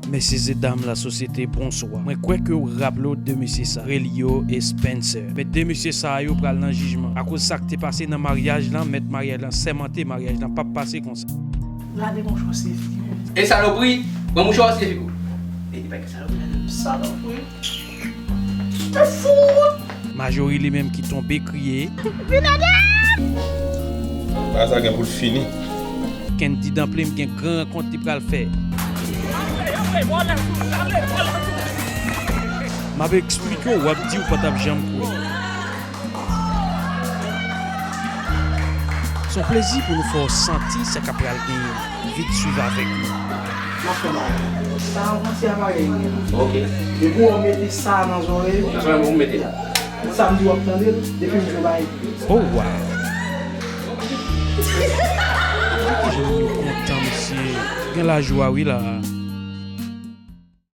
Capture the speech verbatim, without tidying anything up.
Mesye e dam lasosyete, bonswa. Mwen kwè ke w raple w de mesye sa, Relio e Spencer. Men de mesye sa yo pral nan jijman akoz sa k te pase nan maryaj lan, mèt maryaj lan sèmante maryaj lan p ap pase konsa. Gade mouchwa se figi w. E salopri, pran mouchwa se figi w. E pa gen salopri la. Salopri. Te fout! Majori li menm ki tonbe kriye. Vin ede m! Bagay sa gen pou l fini. Kendy Danplim gen gran rankont li pral fè. M ap eksplike w, w ap di w pa t ap janm kwè. Se yon plezi pou nou fè w santi sa k ap pral genyen. Vin swiv avèk nou. M ap fè bagay. Sa avanse a bagay li an. Ok. Depi w mete sa nan zòrèy ou. Nan zòrèy mwen, m mete la. Sa m di w ap tande l, depi m di w bay. Oh, wow! Gade kijan moun yo kontan, mesye. Gen lajwa, wi, la.